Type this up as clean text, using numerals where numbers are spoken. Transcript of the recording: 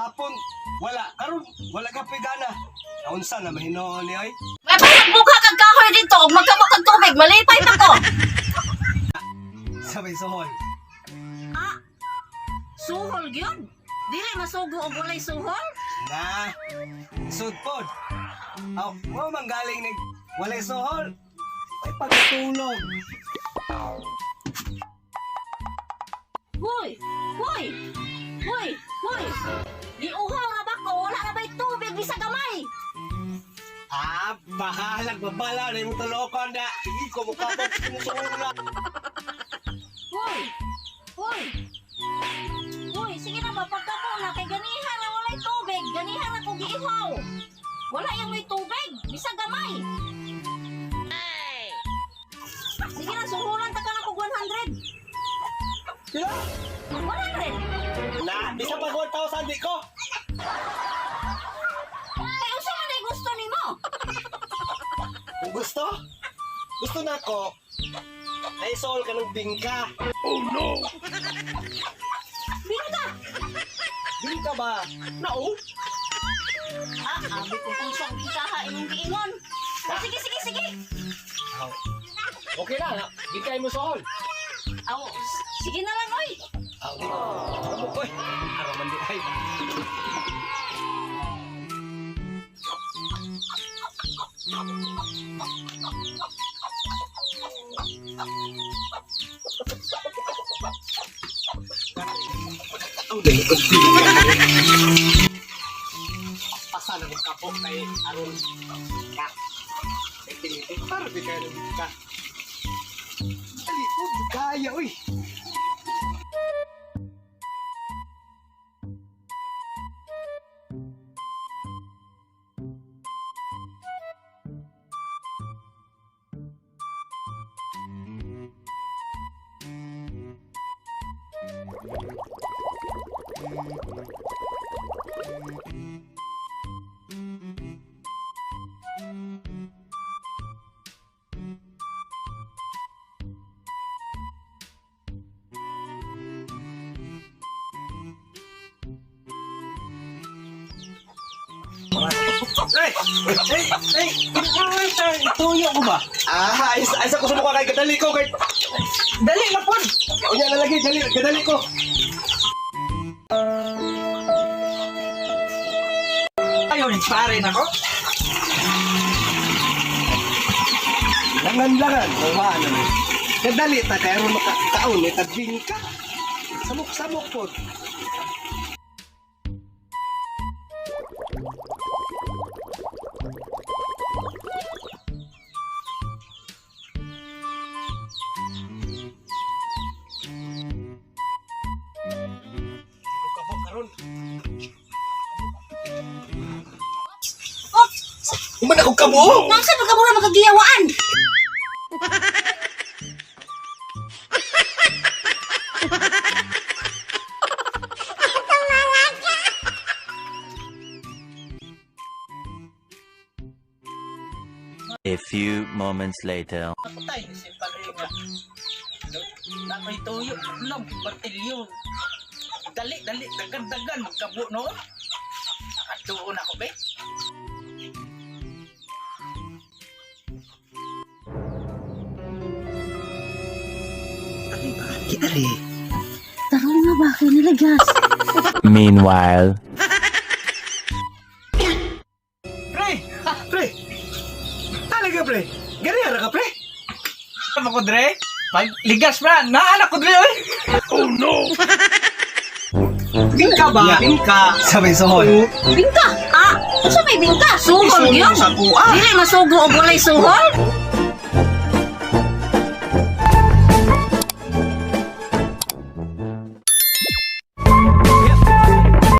Kahapon, wala. Karon, wala ka po'y gana. Naunsa na mahinoon ni oy. May bukha kag kahoy dito og magkabok kag tubig, malipay pa ko. Sabay suhol. Ah, suhol gyud. Dili masugo og walay suhol. Na, sudpod. Aw, mo man galing ni walay suhol. Ay pagkatulog. Hoy, hoy, hoy, hoy. Giuhaw ra ba ko? Wala na ba'y tubig bisa gamay? Ah, bahalag babala na imong tulokon na. Sige ko mukabot na. Hoy, hoy. Hoy, sige na ba pagkamo na kay ganihan na walay tubig, ganihan na ko giihaw. Wala yang may tubig, bisa gamay. Sige na, suhulan ta ka na kog 100. Sila? 100. Na, bisa pa 1,000 di ko. Kay unsa man ay gusto nimo? Kung gusto, gusto na ko. Ay sol ka ng bingka. Bingka. Bingka ba? Nao? Ah, abi ko kung saan bingka ha imong giingon. Oh, sige, sige, sige. Aw. Okay na, na. Bingkay mo sohol. Aw, sige na lang oy. Aw, di. Amo koy. Araw man di ay. Ang dali ko. Pasa na ng kapo kay aron ka. Kay tiniti para di kayo ng ka. Dali ko kaya uy. Ay! Ay! Ay! Ay! Tuyo ko ba? Ah, ay, ay, sa ko sumuka kay kadali ko kay Dali na pod. Unya na lagi dali kadali ko. Ayaw ni pare nako. Langan-langan, kuha na ni. Kadali ta kay aron makakaon ni tagbing ka. Samok-samok pod. Karon. Oh, Human ako kamo. nang sa pagkamura makagiyawaan. A few moments later. Patay si pare nga. Nakoy tuyo, long partilyo. Dali, dali, dagan-dagan magkabo no. Atuon ako be. Ari. Taro nga ba kay niligas? Meanwhile. Pre, Pre. Talaga pre. Gani ara ka pre. ano ko dre? Pag ligas na, naanak ko dre oy. Bingka ba? Bingka. Sabay sohol. Bingka. Ah, unsa may bingka? Suhol gyud. Sa kuha. Dili masugo og walay suhol.